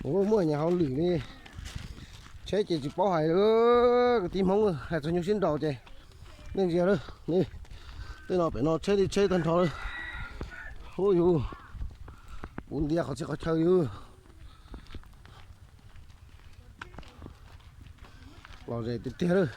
Ua muaj nyuag hauj lwm li, tsheb ces tsis paub hais lawm. Kwv tij Hmoob hais txog nyuj sib nraus ces nej ntsia lawm, tej no pem no tsheb li tsheb tag nrho lawm. Hu yus, kuv ntiav qhov txhia qhov chaw yus. Los ze tiag tiag lawm.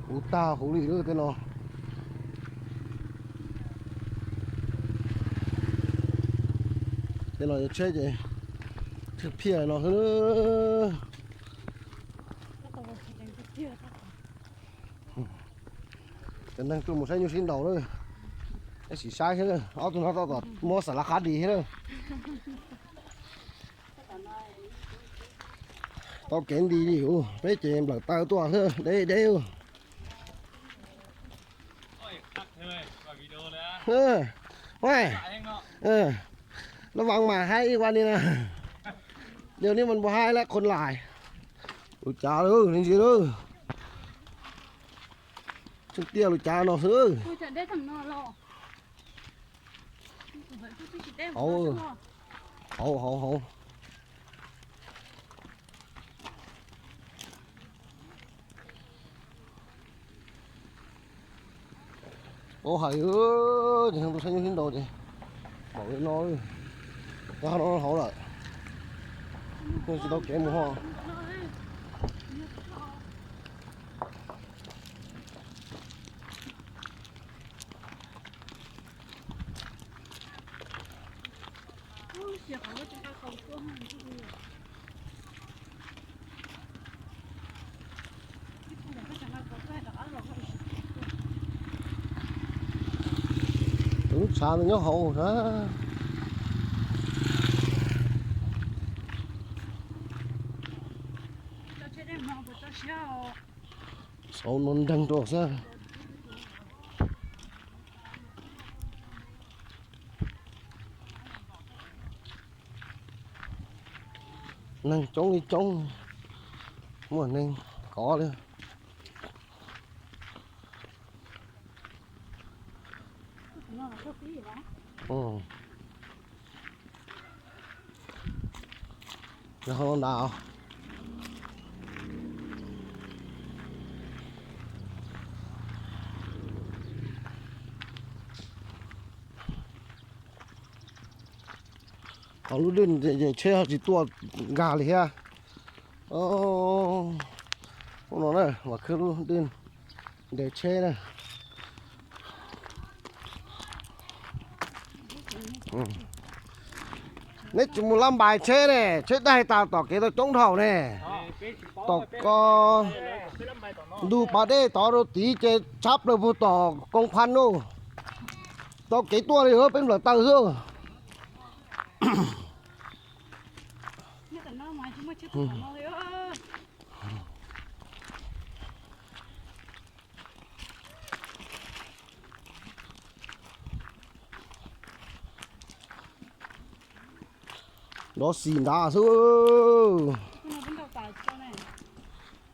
Huv tag huv li lawm tej no. Tej no yuav tsheb ces phiaj phiaj no xwb. Cov neeg tuaj mus saib nyuj sib nraus lawm, tab sis saib thiab, ob tug no tau tom muab xav lav qab dis thiab lawm. Tau kev nti li, peb ces nplawm taw tuaj xwb, deb deb. Nó vắng mà hay igual đi nè. Điều này mình bộ hai là còn lại. Ui, chà ơi, nên gì đó. Trước tiên là chà nó xứ. Hauv, hauv, hauv, hauv. Ua hais, ces tus saib nyuj sib nraus ces npaum li no, nyob no hauv lawm, tsis tau kev mus ho. Lub tshav no nyob hauv na. Saum no nreeg rau xwb. Neeg coob li coob, muaj neeg kov li. Yog ho nrad. Ho lub dej ces tsheb ho tsis tuaj nkag li thiab. Hnub no na mas khwb lub dej nres tsheb na. Neb tsis mus lab npais tsheb ne, tsheb daig tas tom kev tau coob dhau ne. Tom ko ntug pas dej tod rau tid ces tshab plaws puag tom koo phab no. Tau kev tuaj li peb nplawm taw xwb. Nrov xis nrad xwb.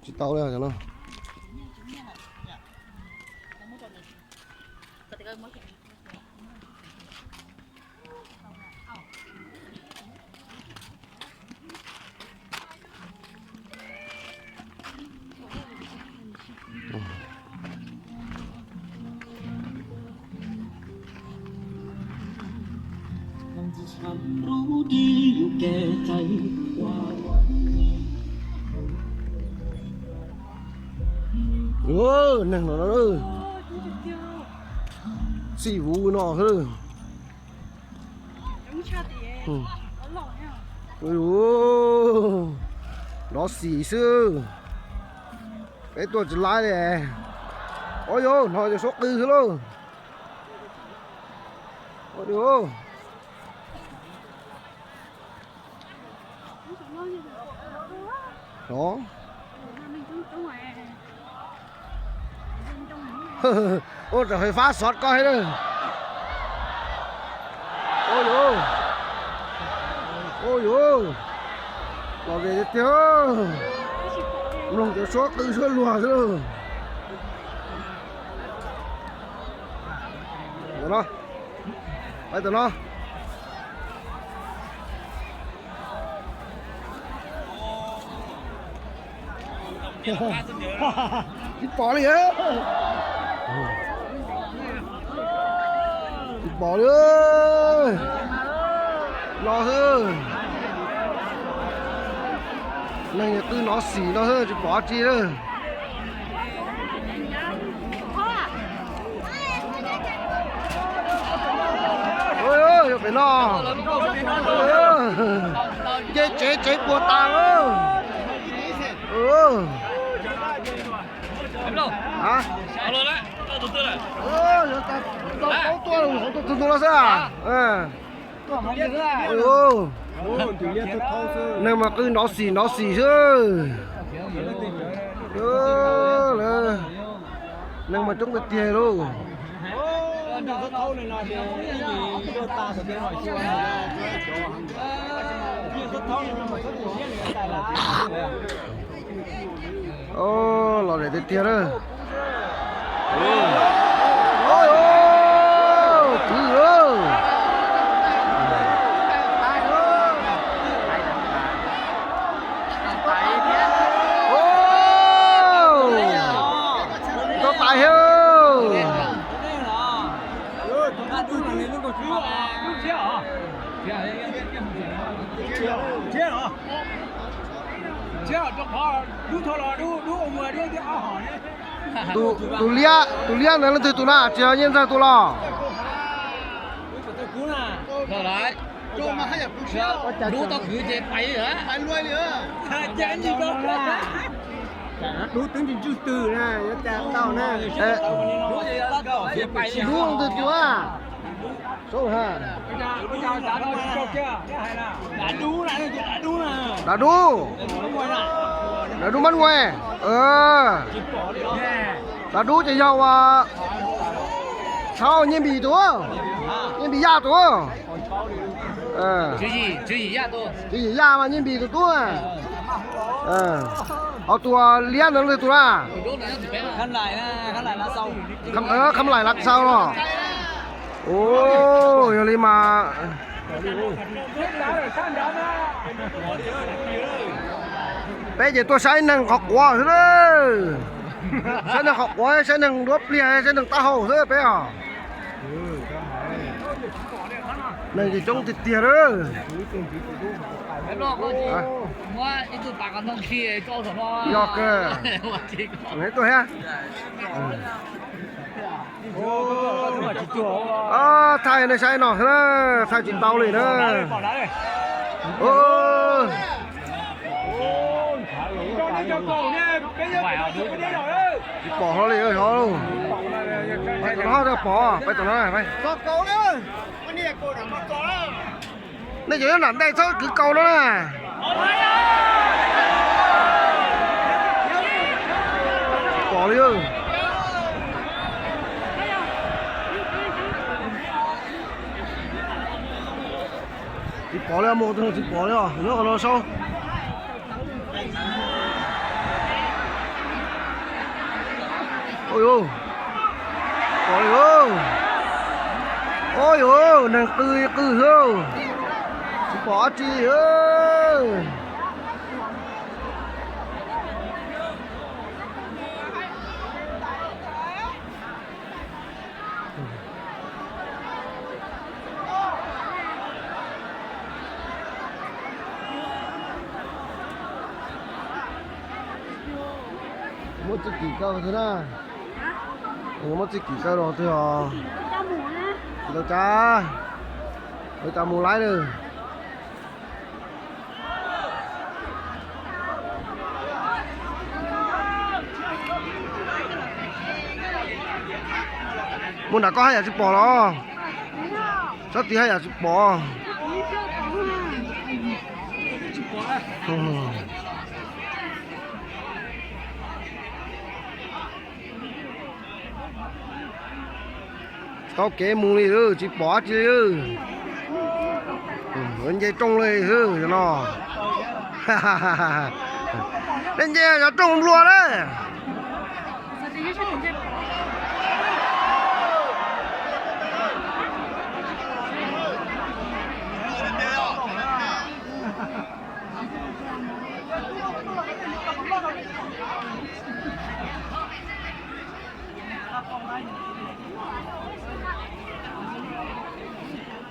Tsis tau li cov no. Neeg no, xij vuv no xwb. Nrov xis xwb. Peb tuaj tsis laib li. Ua yuv, no yog suab qw xwb lauj. Ua tsam fais fab xov koj thiab. Ua yuv, ua yuv. Los ze tiag tiag, mloog cov suab qw suab luag xwb. Ntawm no, pais ntawm no. Tsis pom li. Tsis pom li. No xwb. Neeg qw nov xim no xwb tsis pom dab tsi lawm. Yog pem no, nce tsev tsev puas tas. Tau paub tuaj hauv tus tus no xwb. Neeg mas qw nov xim nov xim xwb. Neeg mas coob tiag tiag lauj. Los lawm tiag tiag na. Kwv. Tau tais thiab. Tus liab, tus liab ntawd leej twg tus na, tsis yog Nyiaj Ntxawg tus los? Dub twb tsis ntswj twg na, yuav cas tau na. Dub leej twg tus a? Saub ha. Dav dub. Dav dub mab nua. Dav dub ces yog ua Tshauv Nyiaj Npis tus, Nyiaj Npis Yaj tus. Tswv Yim Yaj mas Nyiaj Npis tus tub. Ho tus liab ntawd leej twg tus na? Kham Laim Lav Xaus los? Yog li mas peb ces tuaj saib neeg qhov quav xwb. Saib neeg qhov quav, saib neeg duab pliag, saib neeg taub hau xwb peb os. Neeg ces coob tiag tiag lawm. Yog kawg. Tuaj thiab. Thaij nej saib no xwb na, thaij tsis tau li na. Tsis pom hlo li, hlo. Pais tom no pom, pais tom no. Nej cov nyob nram ntej txhob kwv kaus no na. Tsis pom li. Tsis pom li, mus tsis pom li os, nyob qhov no saub. Ua li, ua li, neeg qw qw xwb, tsis pom dab tsi li. Muab txuj kim kaw thiab na. Muab txuj kim kaw rau twg os? Ntau cas, ntau cas mus laib lawm. Muaj nram koj haj yam tsis pom los? Sab tid haj yam tsis pom. Taug kev mus li, tsis pom dab tsi li. Nce rooj li xwb no. Nej nce cov rooj nplua na.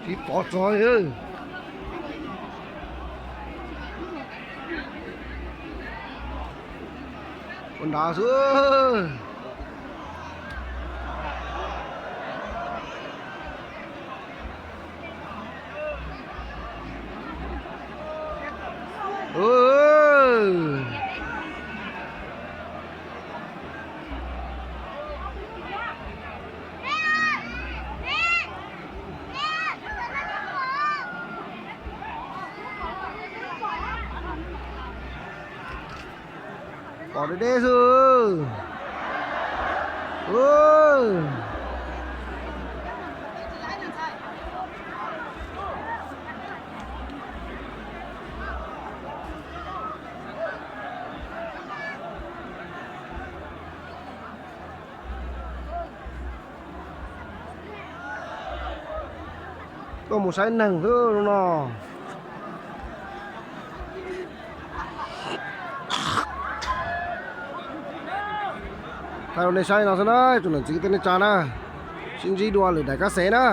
Tsis pom txog. Ua nrad xwb. Pom deb deb xwb. Tuaj mus saib neeg xwb no. Thaij rau nej saib no xwb na, tsoom niam txiv kwv tij neej tsa na. Sib ntsib dua lwm daim kab xev na.